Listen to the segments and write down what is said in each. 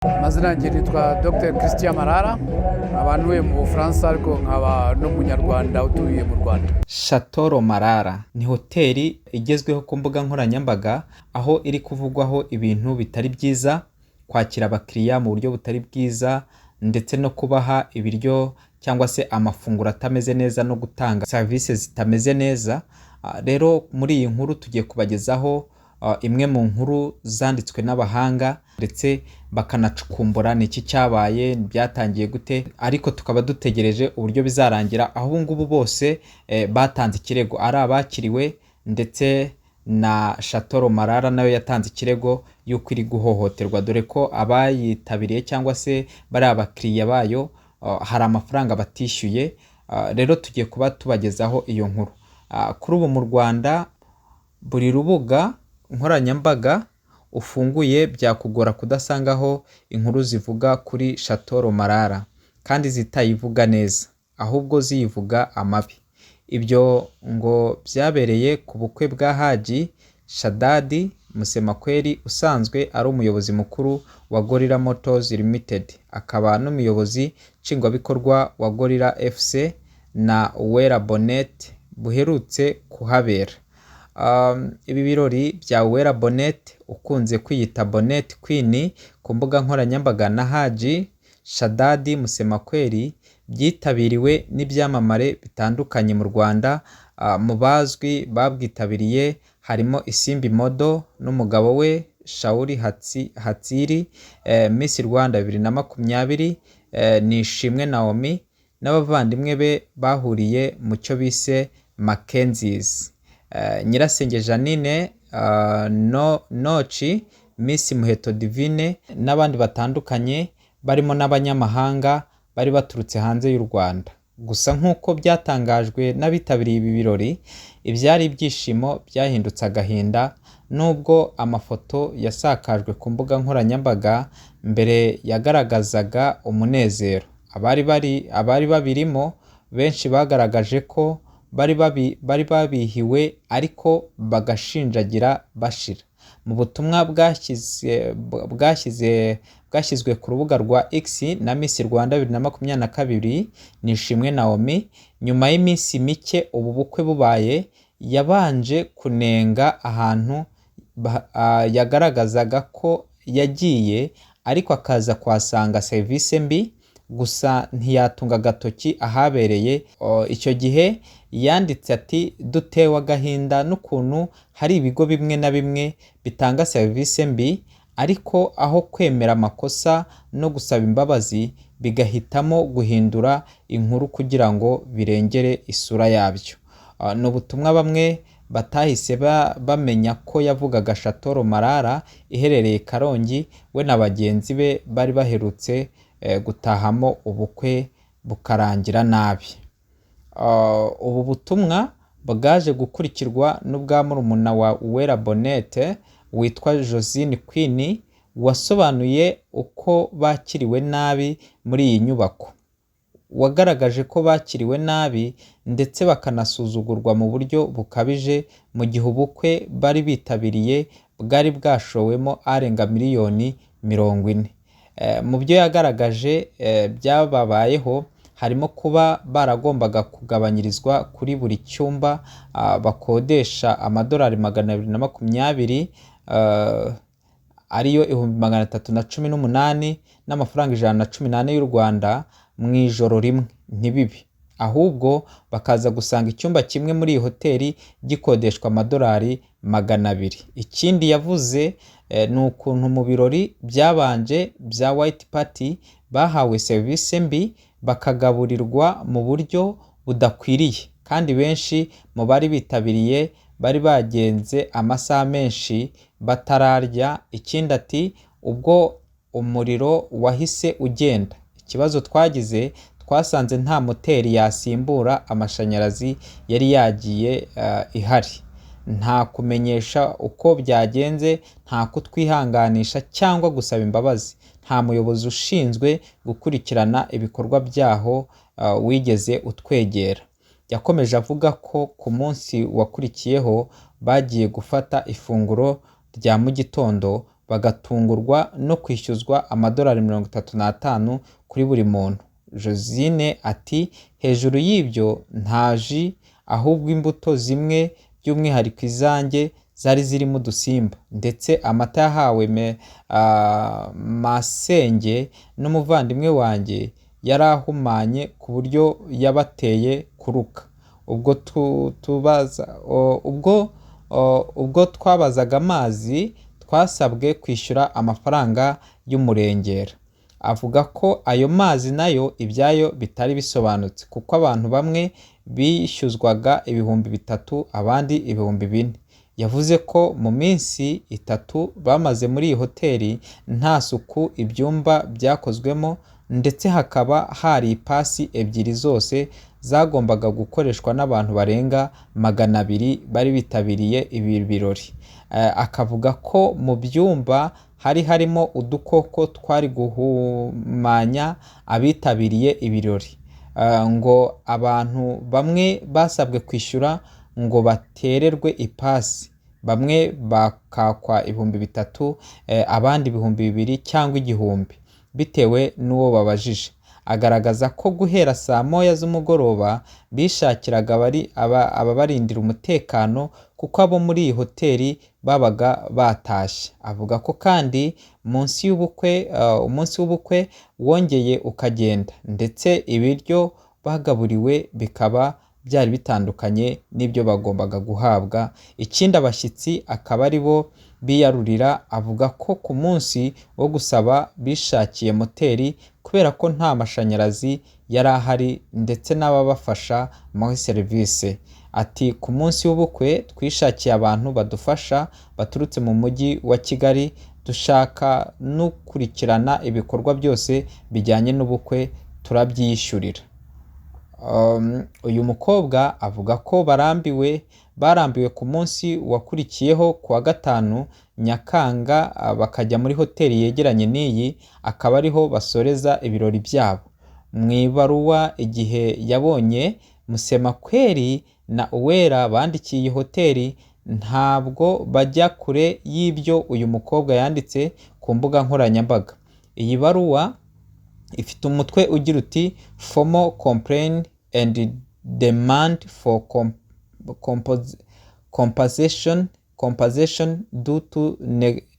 Amazina yanjye nitwa Dr Christian Marara, nkaba ntuye mu Bufaransa, ariko nkaba n'Umunyarwanda utuye mu Rwanda. Chateau Marara ni hoteli igezweho ku mbuga nkoranyambaga, aho iri kuvugwaho ibintu bitari byiza, kwakira abakiriya mu buryo butari bwiza, ndetse no kubaha ibiryo cyangwa se amafunguro atameze neza, no gutanga serivisi zitameze neza. Rero muri iyi nkuru tugiye kubagezaho imwe mu nkuru zanditswe n'abahanga, ndetse bakanacukumbura ni iki cyabaye, byatangiye gute, ariko tukaba dutegereje uburyo bizarangira, aho ubu ngubu bose batanze ikirego, ari abakiriwe ndetse na Chateau Marara nayo yatanze ikirego y'uko iri guhohoterwa, dore ko abayitabiriye cyangwa se bari abakiriya bayo hari amafaranga batishyuye. Rero tugiye kuba tubagezaho iyo nkuru. Kuri ubu mu Rwanda, buri rubuga nkoranyambaga ufunguye byakugora kudasangaho inkuru zivuga kuri Chateau Marara, kandi zitayivuga neza, ahubwo ziyivuga amabi. Ibyo ngo byabereye ku bukwe bwa Haji Shadadi Musemakweli, usanzwe ari umuyobozi mukuru wa Gorilla Motors Limited, akaba n'umuyobozi nshingwabikorwa wa Gorilla FC, na Uwera Bonnet, buherutse kuhabera. Ibi birori bya Uwera Bonnet, ukunze kwiyita Bonnet Queen ku mbuga nkoranyambaga, na Haji Shadadi Musemakweli byitabiriwe n'ibyamamare bitandukanye mu Rwanda. Mu bazwi babwitabiriye harimo Isimbi Model n'umugabo we Shauri Hatsiri, Miss Rwanda 2020 Nishimwe Naomi n'abavandimwe be bahuriye mu cyo bise Mackenzies, Nyirasenge Jeannine no, Noci, Miss Muheto Divine n'abandi batandukanye, barimo n'abanyamahanga bari baturutse hanze y'u Rwanda. Gusa nk'uko byatangajwe n'abitabiriye ibi birori, ibyari ibyishimo byahindutse agahinda, nubwo amafoto yasakajwe ku mbuga nkoranyambaga mbere yagaragazaga umunezero. Abari babirimo benshi bagaragaje ko bari babihiwe, ariko bagashinjagira bashira. Mu butumwa bwashyizwe ku rubuga rwa X na Miss Rwanda 2022 Nishimwe Naomi, nyuma y'iminsi mike ubu bukwe bubaye, yabanje kunenga ahantu yagaragazaga ko yagiye, ariko akaza kuhasanga serivisi mbi, gusa ntiyatunga agatoki ahabereye. Icyo gihe yanditse ati: "Dutewe agahinda n'ukuntu hari ibigo bimwe na bimwe bitanga serivisi mbi, ariko aho kwemera amakosa no gusaba imbabazi, bigahitamo guhindura inkuru kugira ngo birengere isura yabyo." Ni ubutumwa bamwe batahise bamenya ko yavugaga Chateau Marara iherereye Karongi, we na bagenzi be bari baherutse gutahamo ubukwe bukarangira nabi. Ubu butumwa bwaje gukurikirwa n'ubwa murumuna wa Uwera Bonete witwa Josine Queen, wasobanuye uko bakiriwe nabi muri iyi nyubako, wagaragaje ko bakiriwe nabi ndetse bakanasuzugurwa mu buryo bukabije, mu gihe ubukwe bari bitabiriye bwari bwashowemo arenga miliyoni 40. Mu byo yagaragaje byababayeho harimo kuba baragombaga kugabanyirizwa kuri buri cyumba bakodesha amadolari 220, ariyo 318,114 y'u Rwanda mu ijoro rimwe, ntibibe, ahubwo bakaza gusanga icyumba kimwe muri iyi hoteli gikodeshwa amadolari 200. Ikindi yavuze ni ukuntu mu birori byabanje bya White Party bahawe serivisi mbi, bakagaburirwa mu buryo budakwiriye, kandi benshi mu bari bitabiriye bari bagenze amasaha menshi batararya. Ikindi ati: "Ubwo umuriro wahise ugenda, ikibazo twagize, twasanze nta moteri yasimbura amashanyarazi yari yagiye ihari. Nta kumenyesha uko byagenze, nta kutwihanganisha cyangwa gusaba imbabazi, nta muyobozi ushinzwe gukurikirana ibikorwa byaho wigeze utwegera." Yakomeje avuga ko ku munsi wakurikiyeho bagiye gufata ifunguro rya mu gitondo, bagatungurwa no kwishyuzwa amadolari 35 kuri buri muntu. Josine ati: "Hejuru y'ibyo nta jus, ahubwo imbuto zimwe, by'umwihariko izanjye, zari zirimo udusimba, ndetse amata yahawe masenge n'umuvandimwe wanjye yari ahumanye ku buryo yabateye kuruka. Ubwo twabazaga amazi, twasabwe kwishyura amafaranga y'umurengera." Avuga ko ayo mazi nayo ibyayo bitari bisobanutse, kuko abantu bamwe bishyuzwaga 3000, abandi 4000. Yavuze ko mu minsi 3 bamaze muri iyi hoteli nta suku ibyumba byakozwemo, ndetse hakaba hari ipasi ebyiri zose zagombaga gukoreshwa n'abantu barenga 200 bari bitabiriye ibi birori. Akavuga ko mu byumba hari harimo udukoko twari guhumanya abitabiriye ibirori. Ngo abantu bamwe basabwe kwishyura ngo batererwe ipasi, bamwe bakakwa 3000, abandi 2000 cyangwa 1000 bitewe n'uwo babajije. Agaragaza ko guhera saa 1 z'umugoroba bishakiraga ababarindira umutekano, kuko abo muri iyi hoteli babaga batashye. Avuga ko kandi munsi y'ubukwe, umunsi w'ubukwe wongeye ukagenda, ndetse ibiryo bagaburiwe bikaba byari bitandukanye n'ibyo bagombaga guhabwa. Ikindi, abashyitsi akaba ari bo biyarurira. Avuga ko ku munsi wo gusaba bishakiye moteri kubera ko nta mashanyarazi yari ahari ndetse n'ababafasha muri serivisi. Ati: "Ku munsi w'ubukwe twishakiye abantu badufasha baturutse mu mujyi wa Kigali, dushaka n'ukurikirana ibikorwa byose bijyanye n'ubukwe, turabyishyurira." Uyu mukobwa avuga ko barambiwe ku munsi wakurikiyeho, ku wa 5 Nyakanga, bakajya muri hoteli yegeranye n'iyi, akaba ariho basoreza ibirori byabo. Mu ibaruwa Igihe yabonye, Musemakweri na Uwera bandikiye iyi hoteli, ntabwo bajya kure y'ibyo uyu mukobwa yanditse ku mbuga nkoranyambaga. Iyi baruwa ifite umutwe ugira uti: "Formal complaint and demand for compensation due to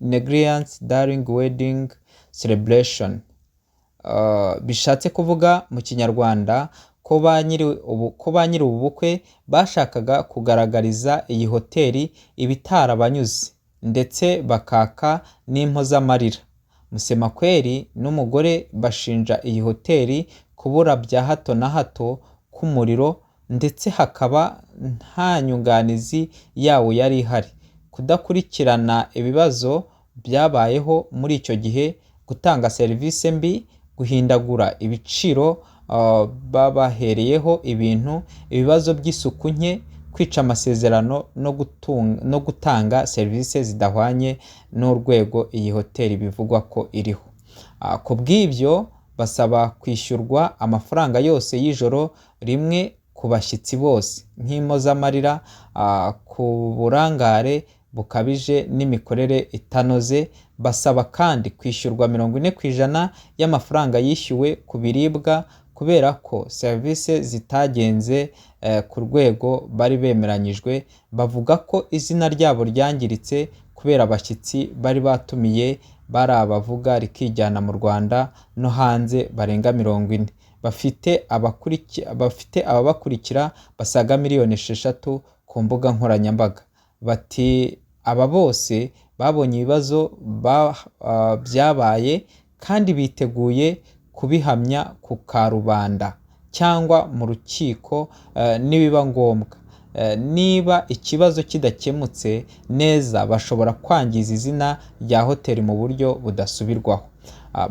negligence during wedding celebration." Bishatse kuvuga mu Kinyarwanda ko ba nyiri ubu bukwe bashakaga kugaragariza iyi hoteli ibitarabanyuze, ndetse bakaka n'impozamarira. Musemakweri n'umugore bashinja iyi hoteli kubura bya hato na hato k'umuriro, ndetse hakaba nta nyunganizi yawo yari ihari, kudakurikirana ibibazo byabayeho muri icyo gihe, gutanga serivisi mbi, guhindagura ibiciro babahereyeho ibintu, ibibazo by'isuku nke, kwica amasezerano no gutanga serivisi zidahwanye n'urwego iyi hoteli bivugwa ko iriho. Ku bw'ibyo basaba kwishyurwa amafaranga yose y'ijoro rimwe ku bashyitsi bose nk'impozamarira ku burangare bukabije n'imikorere itanoze. Basaba kandi kwishyurwa 40% y'amafaranga yishyuwe ku biribwa, kubera ko serivisi zitagenze ku rwego bari bemeranyijwe. Bavuga ko izina ryabo ryangiritse kubera abashyitsi bari batumiye bari abavuga rikijyana mu Rwanda no hanze barenga 40, bafite ababakurikira basaga miliyoni 6 ku mbuga nkoranyambaga. Bati: "Aba bose babonye ibibazo byabaye kandi biteguye kubihamya ku karubanda cyangwa mu rukiko nibiba ngombwa. Niba ikibazo kidakemutse neza, bashobora kwangiza izina rya hoteli mu buryo budasubirwaho."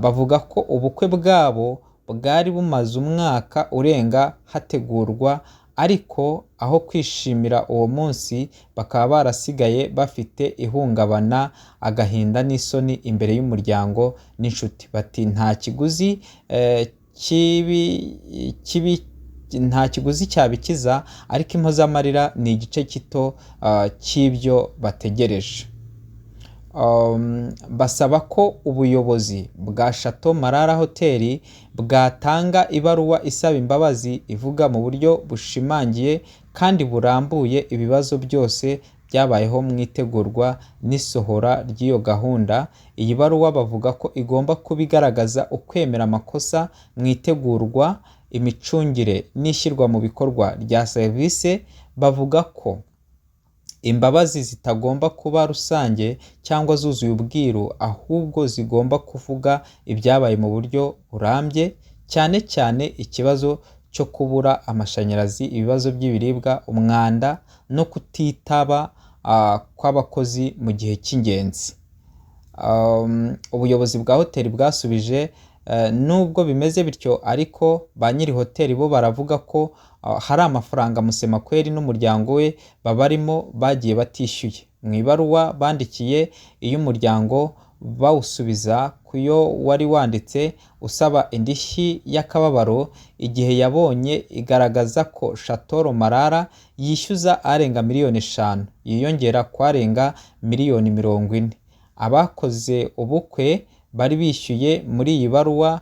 Bavuga ko ubukwe bwabo bwari bumaze umwaka urenga hategurwa, ariko aho kwishimira uwo munsi bakaba barasigaye bafite ihungabana, agahinda n'isoni imbere y'umuryango n'inshuti. Bati: "Nta kiguzi kibi, nta kiguzi cyabikiza, ariko impozamarira ni igice gito cy'ibyo bategereje." Basaba ko ubuyobozi bwa Chateau Marara Hotel bwatanga ibaruwa isaba imbabazi ivuga mu buryo bushimangiye kandi burambuye ibibazo byose byabayeho mu itegurwa n'isohora ry'iyo gahunda. Iyi baruwa bavuga ko igomba kuba igaragaza ukwemera amakosa mu itegurwa, imicungire n'ishyirwa mu bikorwa rya serivisi. Bavuga ko imbabazi zitagomba kuba rusange cyangwa zuzuye ubwiru, ahubwo zigomba kuvuga ibyabaye mu buryo burambye, cyane cyane ikibazo cyo kubura amashanyarazi, ibibazo by'ibiribwa, umwanda no kutitaba kw'abakozi mu gihe cy'ingenzi. Ubuyobozi bwa hoteli bwasubije nubwo bimeze bityo ariko ba nyiri hoteli bo baravuga ko hari amafaranga Musemakweli n'umuryango we babarimo bagiye batishyuye. Mu ibaruwa bandikiye iy'umuryango bawusubiza ku yo wari wanditse usaba indishyi y'akababaro, igihe yabonye igaragaza ko Chateau Marara yishyuza arenga miliyoni 5 yiyongera ku arenga miliyoni 40 abakoze ubukwe bari bishyuye. Muri iyi baruwa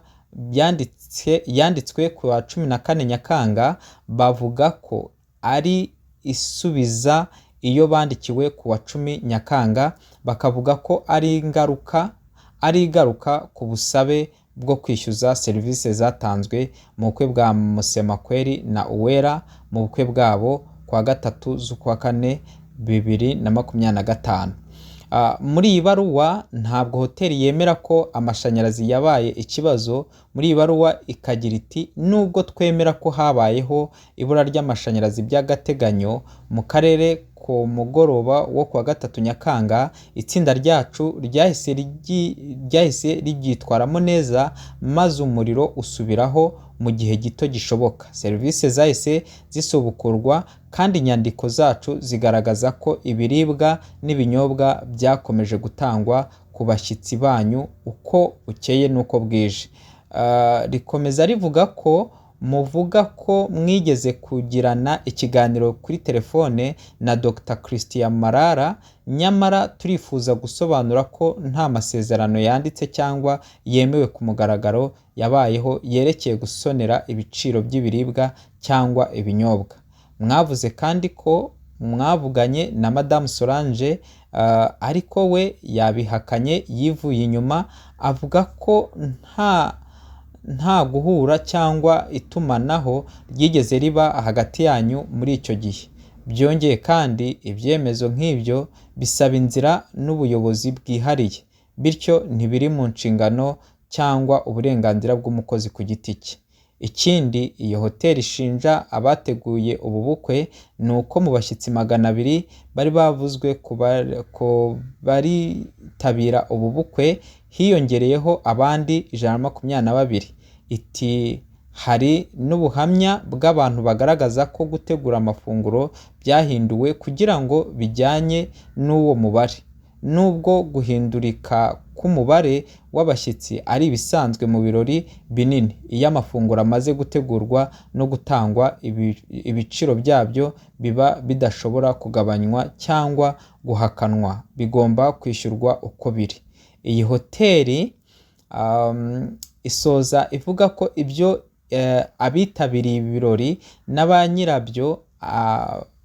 yanditswe ku wa 14 Nyakanga, bavuga ko ari isubiza iyo bandikiwe ku wa 10 Nyakanga, bakavuga ko ari ingaruka ku busabe bwo kwishyuza serivisi zatanzwe mu bukwe bwa Musemakweli na Uwera mu bukwe bwabo ku wa 3 z'ukwa kane 2025. Muri iyi baruwa ntabwo hoteli yemera ko amashanyarazi yabaye ikibazo. Muri iyi baruwa ikagira iti: "Nubwo twemera ko habayeho ibura ry'amashanyarazi by'agateganyo mu karere ku mugoroba wo kuwa 3 Nyakanga, itsinda ryacu ryahise ribyitwaramo neza maze umuriro usubiraho mu gihe gito gishoboka. Serivisi zahise zisubukurwa kandi inyandiko zacu zigaragaza ko ibiribwa n'ibinyobwa byakomeje gutangwa ku bashyitsi banyu uko bukeye n'uko bwije." Rikomeza rivuga ko muvuga ko mwigeze kugirana ikiganiro kuri telefone na Dr Christian Marara, nyamara turifuza gusobanura ko nta masezerano yanditse cyangwa yemewe ku mugaragaro yabayeho yerekeye gusonera ibiciro by'ibiribwa cyangwa ibinyobwa. Mwavuze kandi ko mwavuganye na Madamu Solange, ariko we yabihakanye yivuye inyuma, avuga ko nta guhura cyangwa itumanaho ryigeze riba hagati yanyu muri icyo gihe. Byongeye kandi, ibyemezo nk'ibyo bisaba inzira n'ubuyobozi bwihariye, bityo ntibiri mu nshingano cyangwa uburenganzira bw'umukozi ku giti cye. Ikindi iyo hoteli ishinja abateguye ubu bukwe ni uko mu bashyitsi 200 bari bavuzwe ko baritabira ubu bukwe hiyongereyeho abandi 122. Iti hari n'ubuhamya bw'abantu bagaragaza ko gutegura amafunguro byahinduwe kugira ngo bijyanye n'uwo mubare. Nubwo guhindurika k'umubare w'abashyitsi ari ibisanzwe mu birori binini, iyo amafunguro amaze gutegurwa no gutangwa, ibiciro byabyo biba bidashobora kugabanywa cyangwa guhakanwa, bigomba kwishyurwa uko biri. Iyi hoteli isoza ivuga ko ibyo abitabiriye ibirori na ba nyirabyo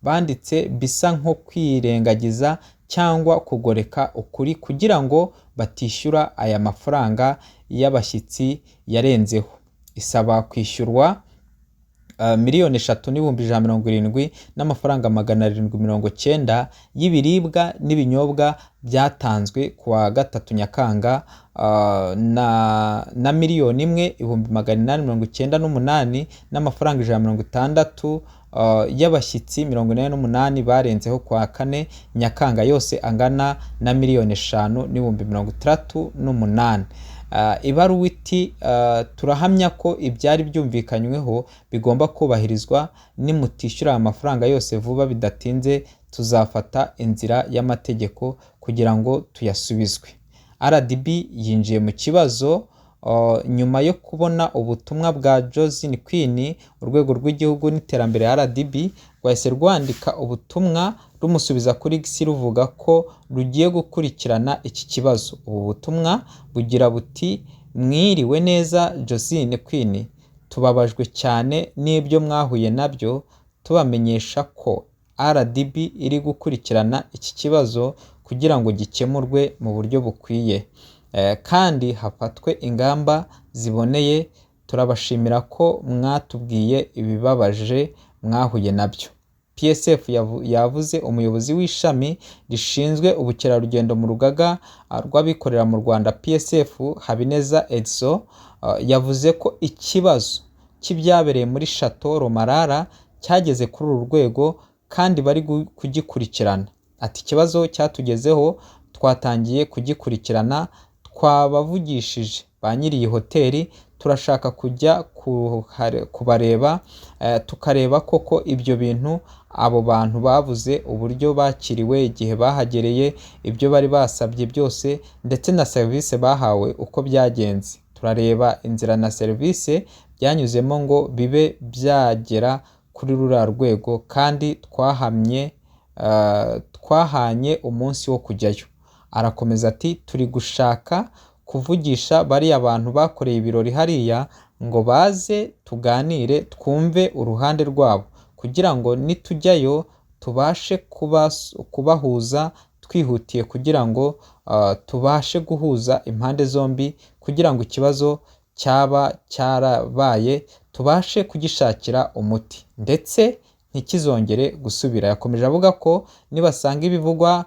banditse bisa nko kwirengagiza cyangwa kugoreka ukuri kugira ngo batishyura aya mafaranga y'abashyitsi yarenzeho. Isaba kwishyurwa 3,170,790 n'amafaranga y'ibiribwa n'ibinyobwa byatanzwe ku wa 3 Nyakanga, na 1,898,160 n'amafaranga y'abashyitsi 88 barenzeho ku wa 4 Nyakanga, yose angana na 5,068,000. Ibaruwa iti turahamya ko ibyari byumvikanyweho bigomba kubahirizwa. Nimutishyura aya mafaranga yose vuba bidatinze, tuzafata inzira y'amategeko kugira ngo tuyasubizwe. RDB yinjiye mu kibazo nyuma yo kubona ubutumwa bwa Josine Queen. Urwego rw'igihugu n'iterambere RDB rwahise rwandika ubutumwa rumusubiza kuri X ruvuga ko rugiye gukurikirana iki kibazo. Ubu butumwa bugira buti: "Mwiriwe neza Josine Queen, tubabajwe cyane n'ibyo mwahuye nabyo, tubamenyesha ko RDB iri gukurikirana iki kibazo kugira ngo gikemurwe mu buryo bukwiye kandi hafatwe ingamba ziboneye. Turabashimira ko mwatubwiye ibibabaje mwahuye nabyo." PSF yavuze umuyobozi w'ishami rishinzwe ubukerarugendo mu rugaga rw'abikorera mu Rwanda PSF, Habineza Edson, yavuze ko ikibazo cy'ibyabereye muri Chateau Le Marara cyageze kuri uru rwego kandi bari kugikurikirana. Ati: "Ikibazo cyatugezeho, twatangiye kugikurikirana, twabavugishije ba nyiri iyi hoteli, turashaka kujya kubareba tukareba koko ibyo bintu abo bantu bavuze, uburyo bakiriwe igihe bahagereye, ibyo bari basabye byose ndetse na serivisi bahawe uko byagenze. Turareba inzira na serivisi byanyuzemo ngo bibe byagera kuri ruriya rwego, kandi twahanye umunsi wo kujyayo." Arakomeza ati: "Turi gushaka kuvugisha bariya bantu bakoreye ibirori hariya ngo baze tuganire, twumve uruhande rwabo kugira ngo nitujyayo tubashe kubahuza twihutiye, kugira ngo tubashe guhuza impande zombi, kugira ngo ikibazo cyaba cyarabaye tubashe kugishakira umuti ndetse ntikizongere gusubira." Yakomeje avuga ko nibasanga ibivugwa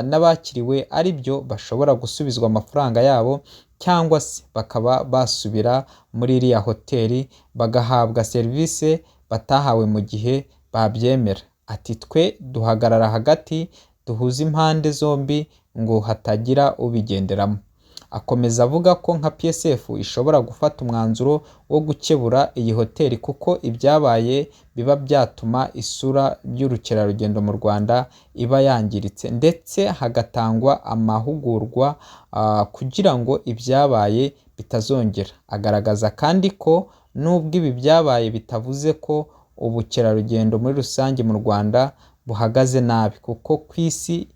n'abakiriwe ari byo, bashobora gusubizwa amafaranga yabo cyangwa se bakaba basubira muri iriya hoteli bagahabwa serivisi batahawe mu gihe babyemera. Ati: "Twe duhagarara hagati, duhuza impande zombi ngo hatagira ubigenderamo." Akomeza avuga ko nka PSF ishobora gufata umwanzuro wo gukebura iyi hoteli, kuko ibyabaye biba byatuma isura y'ubukerarugendo mu Rwanda iba yangiritse, ndetse hagatangwa amahugurwa kugira ngo ibyabaye bitazongera. Agaragaza kandi ko nubwo ibi byabaye bitavuze ko ubukerarugendo muri rusange mu Rwanda buhagaze nabi, kuko ku isi